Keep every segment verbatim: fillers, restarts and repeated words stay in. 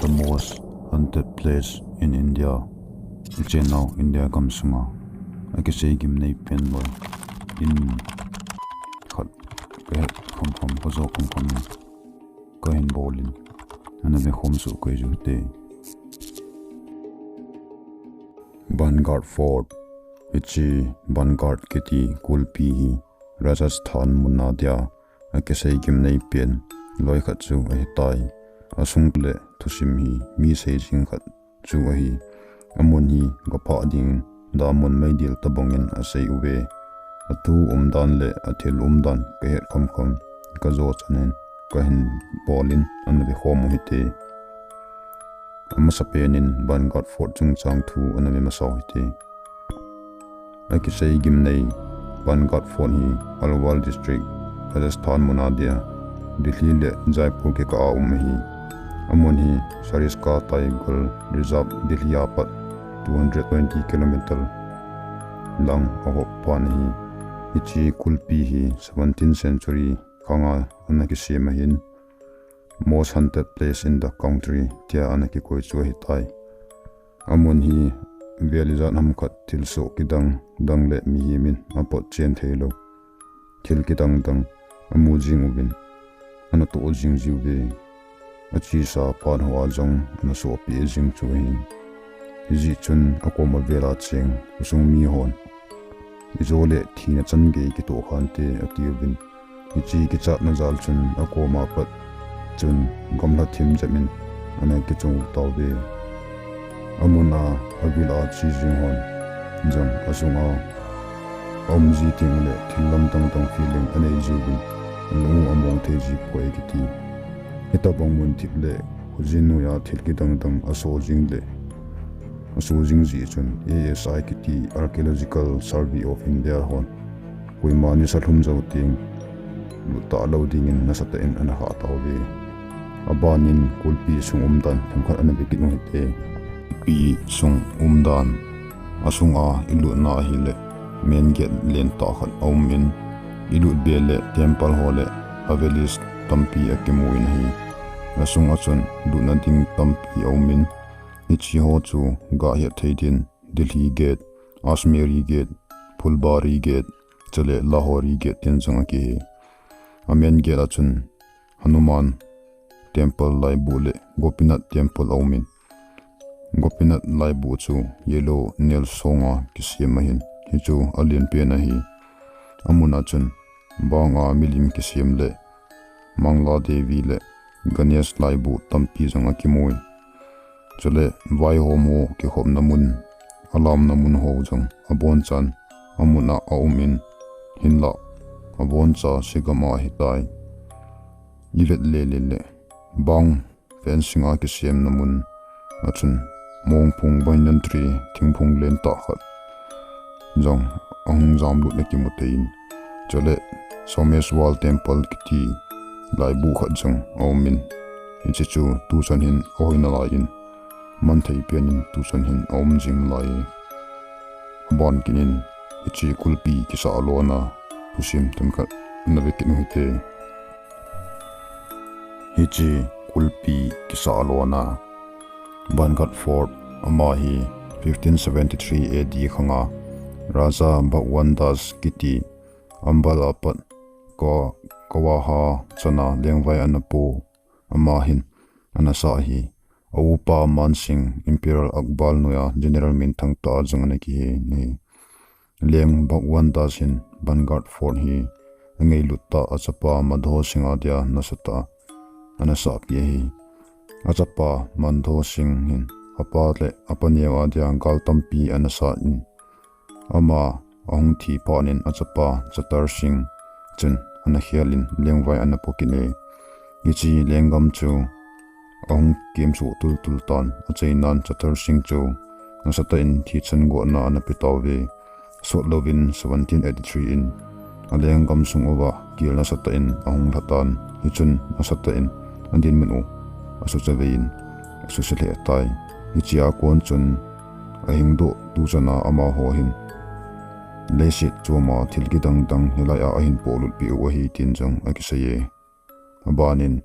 the most haunted place in India. Ichenau India gam sunga akisei gimnei pen loi in khat kahet khomkhom, kajo khomkhom in kahin bolin ana ve khom soh kei u hite. Bhangarh Fort. Hiche Bhangarh kiti kulpi hi Rajasthan muna dia akisei gimnei pen loi khat chu ahitai. Asung le thusim hi mi sei jing khat chu ahi. Amun hi kaphah dingin damun meidil tabangin asei uve. Athu umdan le athil umdan kahet khomkhom, kajo chanin kahin bolin ana ve khom u hite. Amasapen in Bhangarh Fort chungchang thu ana ve masa u hite. Akisei gimnei Bhangarh Fort hi Alwar District, Rajasthan muna dia Delhi le Jaipur kikah a um ahi. Amun hi Sariska Tiger Reserve, Delhi apat two hundred twenty kilometer lang ahop pan ahi. Hiche kulpi hi seventeenth century khanga ana kisem ahin, most haunted place in the country tia ana kikoi chu ahitai. Amun hi vel ijat ham khat thilsoh kidang dang le mihem in apot chen theilou thil kidang dang amu jing uvin, ana toh jing jiuve. Achesa phat hoa jong ana sohpeh jing chu ahi. Hijeh chun akoma vela cheng khosung mihon, ijo le thina changei kitoh khante atiuvin. Hiche kichatna jal chun akoma pat chun gamla thim jep in ana kichung tauve. Amuna avela che jing hon jong asunga aum ji teng le thil lamdang dang feeling anei jiuvin, alung u among thei ji poi kiti. Hitabang mun thip le khojin noiya thil kidang dang asoh jing le asoh jing jeh chun A S I kiti Archaeological Survey of India hon koima nisa lhum jou teng lut talou dingin nasatah in ana hah tauve. Abanin kulpi sung umdan themkhat ana ve kit u hite. Kulpi sung umdan. Asunga ilutna ahile main gate lentah khat aumin, ilut be le temple ho le havelis tampi akimun ahi. Asunga chun lutna ding tampi aumin, hiche ho chu gahet thei din Delhi Gate, Ajmeri Gate, Phulbari Gate, chule Lahori Gate tin jong akihe. A main gate a chun Hanuman Temple laibu le Gopinath Temple aumin, Gopinath laibu chu yellow nail songa kisem ahin, hichu alen pen ahi. Amuna chun banga milim kisem le Mangla Devi le Ganesh laibu tampi jong akimui. Chule vaihom ho kikhopna mun, alamna mun ho jong abonchan amuna aumin, hinlah aboncha sigam a ahitai. Ivet lele le bang fencing a kisemna mun a chun mongphung, banyan tree, thingphung lentah khat jong ahung jamlut akimu thei in, chule Someshwar Temple kiti laibu khat jong aumin, hiche chu tuchan hin ahoina laiyin, manthei penin tuchan hin aum jing lai. Abankit in hiche kulpi kisah lona thusim themkhat ana ve kit u hite. Hiche kulpi kisah lona Bhangarh Fort, ama hi fifteen seventy-three A D khanga Raja Bhagwan Das kiti Ambala pat Ka-, Kawaha chana lengvai ana pu, ama hin ana sah ahi. A upa Mansingh, Emperor Akbar noiya general minthang tah a jong ana kihe ahi. Leng Bhagwan Das hin Bhangarh Fort hi angailut tah a achapa Madho Singh a dia nasatah a ana sahpeh ahi. Achapa Madho Singh hin apa le apa neo a dia gal tampi ana sat in, ama ahung thi phat in achapa Chatar Singh chun ana khel in lengvai ana pu kit e. Hiche lenggam chu ahung kemsoh tultul tan, achainan Chatar Singh chu nasatah in thichan gotna ana pe tauve. Sot louvin seventeen eighty-three in alenggam sung uva kel nasatah in ahung lha tan, hichun nasatah in adinmun u asuchavei in asuse lheh tai. Hichea kon chun ahingdoh tuchan a amaho hin leiset choma thil kidang dang hilai a ahin polut peh u ahi tin jong akisei e. Abanin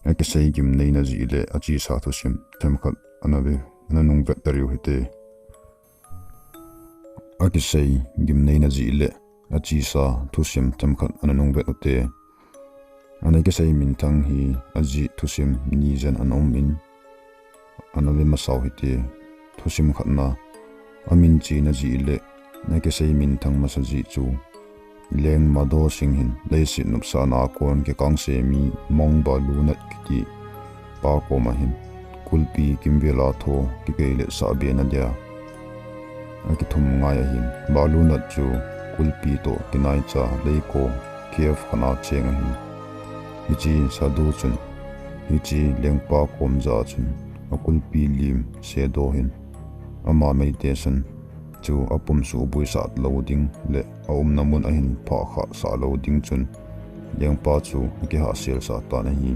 Akisei gimneina jeh le achesa thusim themkhat ana ve, ana nung vet tariu hite. Akisei gimneina jeh le achesa thusim themkhat ana nung vet ute. Ana kisei minthang hi ajeh thusim ni jen ana um in, ana ve masau hite. Thusim khatna, amin chena jeh le akisei minthang masa jeh chu Leng Madho Singh hin leiset nopsahna a kon kikangse mi Mong Balu Nath kiti pa koma hin kulpi kimvel a tho kikei le sahbe na dia akithum ngai ahin. Balu Nath chu kulpi toh kinaicha leiko cave khat a cheng ahi. Hiche sadhu chun hiche lengpa kom jah a chun akulpi lim Sedo hin ama meditation chu apum suhboi sah lou ding le aumna mun ahin phah khah sah lou ding chun lengpa chu akihahsel sah tan ahi.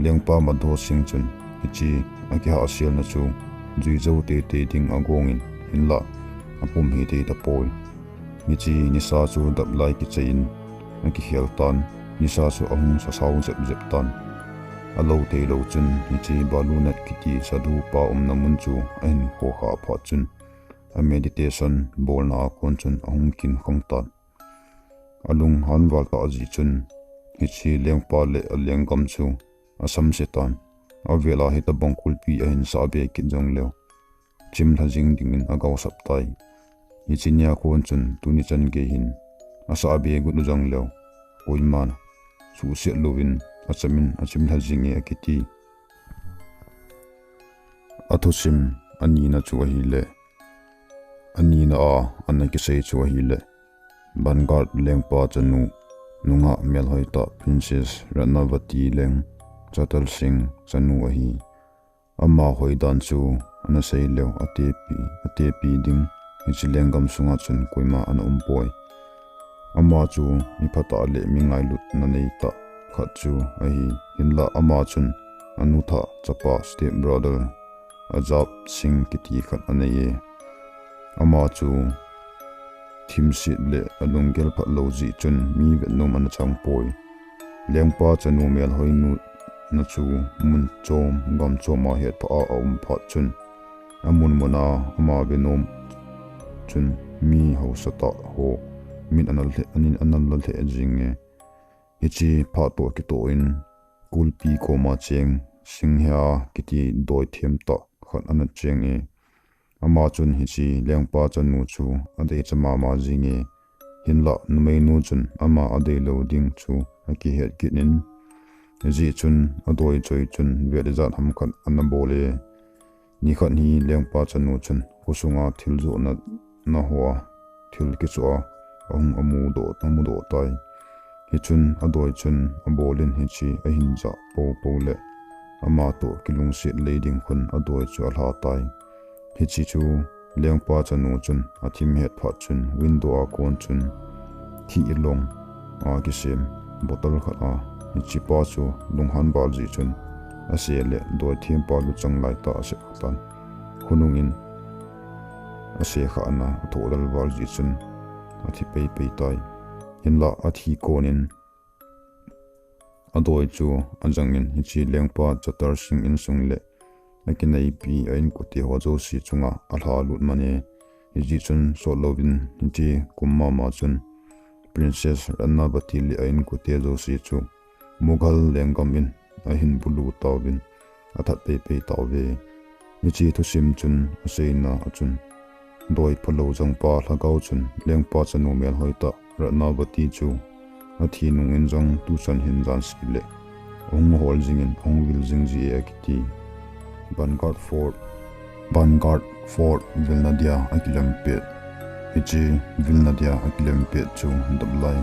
Lengpa Madho Singh chun hiche akihahselna chu jui jou teitei ding agong in, hinlah apum hi tei tapoi. Hiche nisa chu dap lai kichai in akikhel tan, nisa chu ahung sasao jep jep tan. Alou thei lou chun hiche Balu Nath kiti sadhu pa umna mun chu ahin khokhah phat chun a meditation bolna a kon chun ahung kin khang tan. Alunghan val tah jeh chun hiche lengpa le alenggam chu asamse tan. Avel a hitabang kulpi ahin sahbe kit jong leu chimlha jing dingin agaosap tai. Hiche nia kon chun tuni chan gei hin asahbe got u jong leu koiman suhset louvin achamin achimlha jinge akiti. Athusim anina chu ahile, anina a ana kisei chu ahile, Bhangarh lengpa chanu, nungah melhoi tah Princess Ratnavati leng Chatar Singh chanu ahi. Ama hoidan chu ana sei leu atepi, atepi ding hiche lenggam sunga chun koima ana um poi. Ama chu mi phatah le mi ngailutna nei tah khat chu ahi. Hinlah ama chun anu thah chapa, step brother, Ajab Singh kiti khat anei e. Ama chu thimset le alunggel phat lou jeh chun mi vetnom ana chang poi. Lengpa chanu melhoi nu na chu mun chom gam chom a hetphah a aum phat chun amun mun a ama venom chun mi haosa tah ho min ana lheh, anin ana la lheh jing e. Hiche phat toh kitoh in kulpi koma cheng Singhya kiti doithem tah khat ana cheng e. Ama chun hiche lengpa chanu chu adeicha mama jing e. Hinlah numeinu chun ama adei lou ding chu akihet kit in, hijeh chun adoi choi chun vet ijat ham khat ana bol e. Nikhat hi lengpa chanu chun khosunga thil johna, na hoa thil kichoh a ahung amudoh, amudoh tai. Hichun adoi chun abolin hiche ahin jah poupou le ama toh kilungset lei ding khun adoi chu alha tai. Hiche chu lengpa chanu chun athim het phat chun window a kon chun thih long a kisem bottle khat a, hichepa chu lunghan val jeh chun ase le doithempa luchang laitah asep khatan. Khonungin ase khahna athoh lel val jeh chun athi peipei tai. Hinlah athi konin adoi chu ajangin hiche lengpa Chatar Singh insung le akineipi a inkote ho jouse chunga alha lut man e. Hijeh chun sot louvin hiche kum mama chun Princess Ratnavati le a inkote jouse chu Mughal lenggam in ahin bulu tauvin athat peipei tauve. Hiche thusim chun aseina a chun doi phalou jangpa lhagao chun lengpa chanu melhoi tah Ratnavati chu athi nungin jong tuchan hin jansi le ahung hol jingin ahung vil jing ji e akiti. Bhangarh Fort, Bhangarh Fort vilna dia akilem pet. Hiche vilna dia akilem pet chu dap lai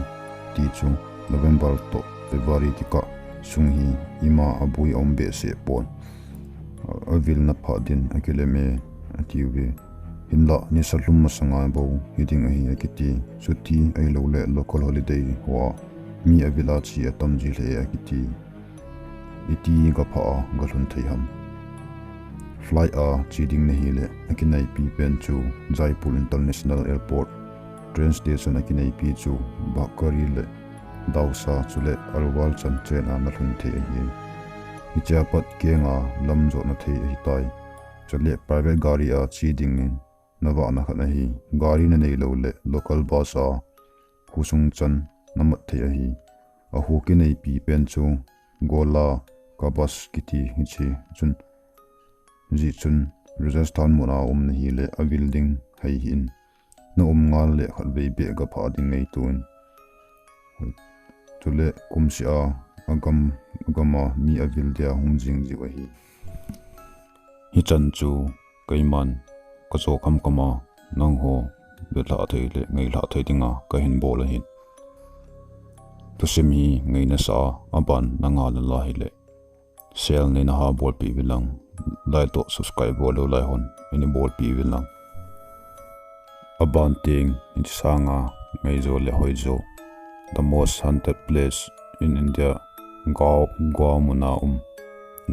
ti chu November toh February tikah sung hi ima abui aum behseh pon. Avilna phat din akilem e atiuve. Hinlah nisa lhum masanga bou hiding ahi akiti. Chuti ahilou le local holiday hoa mi avil a che atam ji lheh e akiti. Iti gaphah a galhun thei ham? Flight a che ding nahile akinaipi pen chu Jaipur International Airport train station akinaipi chu Bagori le Dausa chule Alwar chan train a nalhun thei ahi. Hichea pat kenga lam jotna thei ahitai. Chule private gari a che dingin navahna khat ahi. Gari nanei lou le local bus a khosung chan namat thei ahi. Aho kineipi pen chu Gola Kabas kiti hiche chun, hijeh chun Rajasthan muna um nahile avil ding hei hih in. Na um ngal le khatvei beh gaphah ding ngaito in. Chule kumseh a agam, agam a mi avil dia hung jing jiu ahi. Hichan chu keiman kajo khamkham a nangho vetlhah thei le ngailhah thei dinga kahin bol ahin. Thusim hi ngaina sa a, aban nanga lala hile share neina ha bolpeh uvin lang, like toh subscribe bol lou lai hon neina bolpeh uvin lang. Aban teng hiche sanga ngaijo le hoijo, the most haunted place in India, Goa, Goa muna um,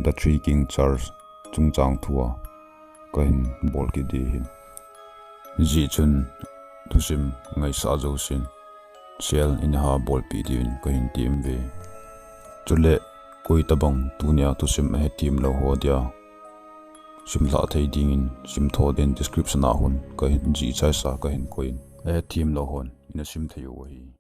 The Three King Church chungchang thua kahin bol kit ding ahin. Hijeh chun thusim ngaisah jousen share neina ha bolpeh diuvin kahin tem uve. Chule koitabang tunia thusim ahethem lou ho dia simlhah thei dingin simtho din description a hon kahin jih chaisa kahin koi in, ahethem lou hon neina sim thei u ahi.